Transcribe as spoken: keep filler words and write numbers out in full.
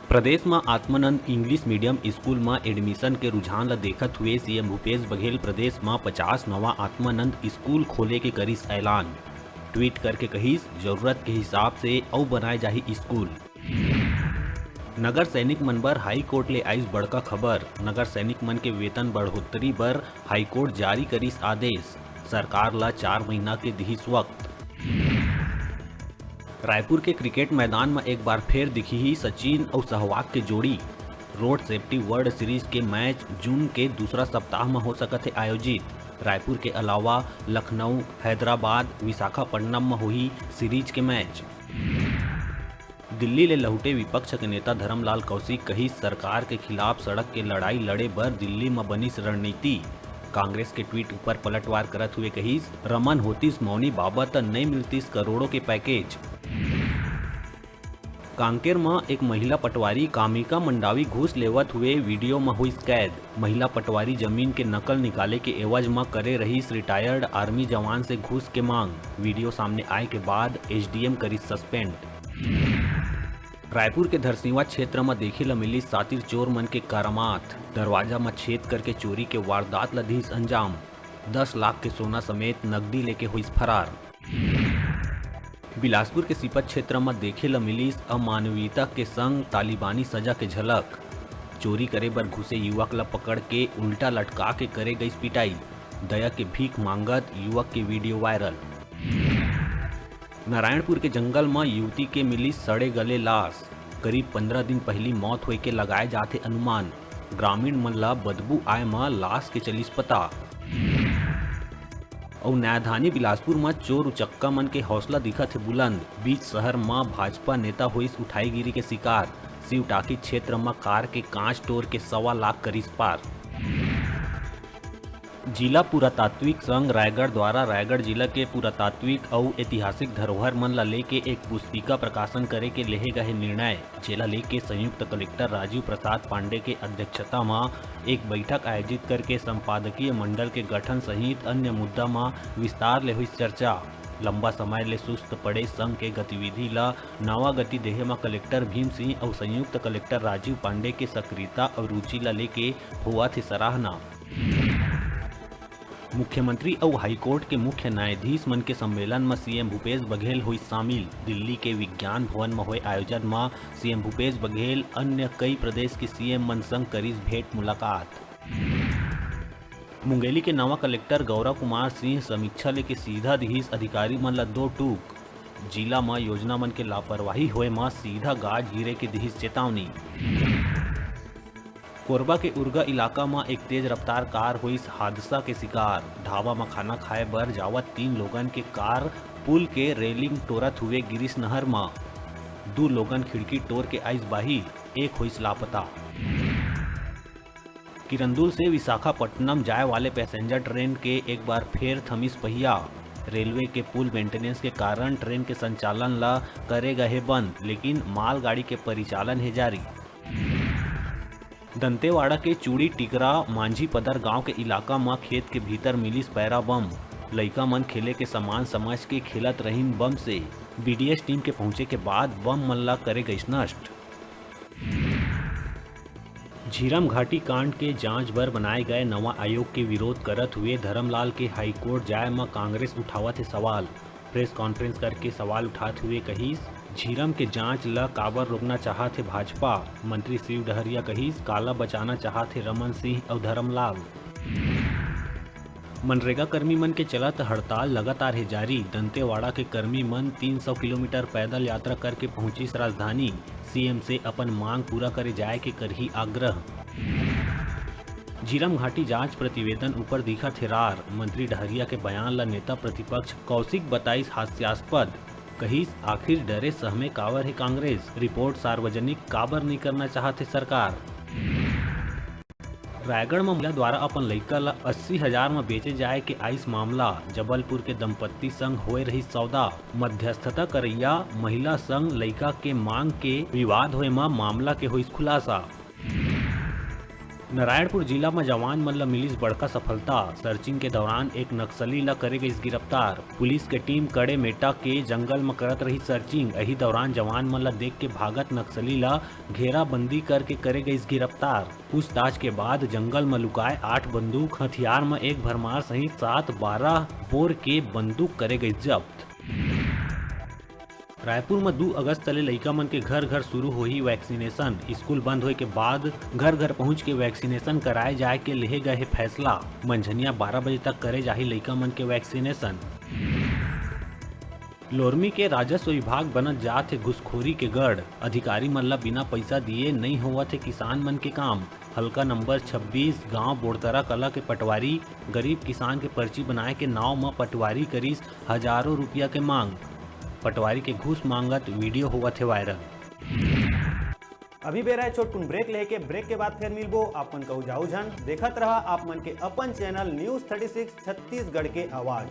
प्रदेश म Atmanand English medium school म एडमिशन के रुझान ल देखत हुए सीएम भूपेश बघेल प्रदेश म पचास नवा आत्मानंद स्कूल खोले के करिस ऐलान। ट्वीट करके कहिस, जरूरत के हिसाब से अउ बनाए जाही स्कूल। नगर सैनिक मन बर हाई कोर्ट ले आइस बड़का खबर। नगर सैनिक मन के वेतन बढ़ोतरी बर हाई कोर्ट जारी करिस आदेश। सरकार ल चार महीना के दिहिस वक्त। रायपुर के क्रिकेट मैदान म एक बार फेर दिखही सचिन अउ सहवाग के जोड़ी। रोड सेफ्टी वर्ल्ड सीरीज के मैच जून के दूसरा सप्ताह म हो सकत हे आयोजित। रायपुर के अलावा लखनऊ, हैदराबाद, विशाखापट्टनम म होही सीरीज के मैच। दिल्ली ले लहुटे विपक्ष के नेता धरमलाल कौशिक कहिस, सरकार के खिलाफ सड़क के लड़ाई लड़े बर दिल्ली म बनिस रणनीति। कांग्रेस के ट्वीट ऊपर पलटवार करत हुए कहिस, रमन होतिस मौनी बाबा त नइ मिलतिस करोड़ों के पैकेज। कांकेर म एक महिला पटवारी कामिका मंडावी घूस लेवत हुए वीडियो म हुइस कैद। महिला पटवारी जमीन के नकल निकाले के एवज म करे रहिस रिटायर्ड आर्मी जवान से घूस के मांग। वीडियो सामने आए के बाद एसडीएम करिस सस्पेंड। रायपुर के धरसींवा क्षेत्र म देखे ल मिलिस सातिर चोर मन के करामात। दरवाजा म छेद करके चोरी के वारदात ल दिस अंजाम। दस लाख के सोना समेत नकदी लेके होइस फरार। बिलासपुर के सीपत क्षेत्र म देखे ल मिलिस अमानवीयता के संग तालिबानी सजा के झलक। चोरी करे बर घुसे युवक ल पकड़ के उल्टा लटका के करे गइस पिटाई। दया के भीख मांगत युवक के वीडियो वायरल। नारायणपुर के जंगल म युवती के मिलिस सड़े गले लाश। करीब पंद्रह दिन पहिली मौत होए के लगाए जाथे अनुमान। ग्रामीण मन ल बदबू आए म लाश के चलिस पता। अउ न्यायधानी बिलासपुर म चोर उचक्का मन के हौसला दिखत हे बुलंद। बीच शहर म भाजपा नेता होइस उठाईगिरी के शिकार। शिव टाकी क्षेत्र म कार के कांच टोर के सवा लाख करिस पार। जिला पुरातात्विक संघ रायगढ़ द्वारा रायगढ़ जिला के पुरातात्विक अउ ऐतिहासिक धरोहर मन ल लेके एक पुस्तिका प्रकाशन करे के लेहे गए निर्णय, जेला लेके संयुक्त कलेक्टर राजीव प्रसाद पांडे के अध्यक्षता म एक बैठक आयोजित करके संपादकीय मंडल के गठन सहित अन्य मुद्दा म विस्तार ले हुई चर्चा। लंबा समय ले सुस्त पड़े संघ के गतिविधि ल नवा गति देहे म कलेक्टर भीम सिंह अउ संयुक्त कलेक्टर राजीव पांडे के सक्रियता अउ रुचि ल लेके होवत हे सराहना। मुख्यमंत्री अउ हाईकोर्ट के मुख्य न्यायाधीश मन के सम्मेलन म सीएम भूपेश बघेल होइस शामिल। दिल्ली के विज्ञान भवन म होए आयोजन म सीएम भूपेश बघेल अन्य कई प्रदेश के सीएम मन संग करिस भेंट मुलाकात। मुंगेली के नवा कलेक्टर गौरव कुमार सिंह समीक्षा लेके सीधा दिहिस अधिकारी मन ल दो टूक। जिला म योजना मन के लापरवाही होए म सीधा गाज गिरे के दिहिस चेतावनी। कोरबा के उरगा इलाका म एक तेज रफ्तार कार होइस हादसा के शिकार। ढाबा म खाना खाए बर जावत तीन लोगन के कार पुल के रेलिंग टोरत हुए गिरिस नहर म। दू लोगन खिड़की टोर के आइस बाहिर, एक होइस लापता। किरंदुल से विशाखापट्टनम जाए वाले पैसेंजर ट्रेन के एक बार फेर थमिस पहिया। रेलवे के पुल मेंटेनेंस के कारण ट्रेन के संचालन ल करे गए हे बंद, लेकिन मालगाड़ी के परिचालन हे जारी। दंतेवाड़ा के चूड़ी टिकरा मांझी पदर गांव के इलाका म खेत के भीतर मिलिस पैरा बम। लइका मन खेले के सामान समझ के खेलत रहिन बम से। बीडीएस टीम के पहुंचे के बाद बम मन ला करे गइस नष्ट। झीरम घाटी कांड के जांच बर बनाए गए नवा आयोग के विरोध करत हुए धरमलाल के हाईकोर्ट जाए म कांग्रेस उठावत हे सवाल। प्रेस कॉन्फ्रेंस करके सवाल उठात हुए कहिस, झीरम के जांच ल काबर रोकना चाहत हे भाजपा? मंत्री शिव डहरिया कहिस, काला बचाना चाहत हे रमन सिंह अउ धरमलाल। मनरेगा कर्मी मन के चलत हड़ताल लगातार हे जारी। दंतेवाड़ा के कर्मी मन तीन सौ किलोमीटर पैदल यात्रा करके पहुंचिस राजधानी। सीएम से अपन मांग पूरा करे जाए के करही आग्रह। झीरम घाटी जांच प्रतिवेदन ऊपर दिखत हे रार। मंत्री डहरिया के बयान ल नेता प्रतिपक्ष कौशिक बताइस हास्यास्पद। कहिस, आखिर डरे सहमे काबर हे कांग्रेस? रिपोर्ट सार्वजनिक काबर नइ करना चाहत हे सरकार? रायगढ़ म महिला द्वारा अपन लइका ल अस्सी हजार म बेचे जाए के आइस मामला। जबलपुर के दंपत्ति संग होए रहिस सौदा। मध्यस्थता करइया महिला संग लइका के मांग के विवाद होए म मामला के होइस खुलासा। नारायणपुर जिला म जवान मन ल मिलिस बड़का सफलता। सर्चिंग के दौरान एक नक्सली ल करे गइस गिरफ्तार। पुलिस के टीम कड़े मेटा के जंगल म करत रही सर्चिंग। एही दौरान जवान मन ल देख के भागत नक्सली ल घेराबंदी करके करे गइस गिरफ्तार। पूछताछ के बाद जंगल म लुकाए आठ बंदूक, हथियार म एक भरमार सहित सात बारह बोर के बंदूक करे गइस जब्त। रायपुर म दू अगस्त ले लइका मन के घर घर शुरू होही वैक्सीनेशन। स्कूल बंद होए के बाद घर घर पहुंच के वैक्सीनेशन कराए जाए के लेहे गए हे फैसला। मंझनिया बारह बजे तक करे जाही लइका मन के वैक्सीनेशन। लोरमी के राजस्व विभाग बनत जात हे घुसखोरी के गढ़। अधिकारी मन ल बिना पइसा दिए नइ होवत हे किसान मन के काम। हल्का नंबर छब्बीस, गांव बोड़तरा कला के पटवारी गरीब किसान के पर्ची बनाए के नाव म पटवारी करिस हजारों रुपया के मांग। पटवारी के घूस मांगत वीडियो होवत हे वायरल। अभी बेरा हे छोटकुन ब्रेक लेके, ब्रेक के बाद फेर मिलबो। आप मन कहू जाऊ झन, देखत रहा आप मन के अपन channel news thirty six Chhattisgarh के आवाज।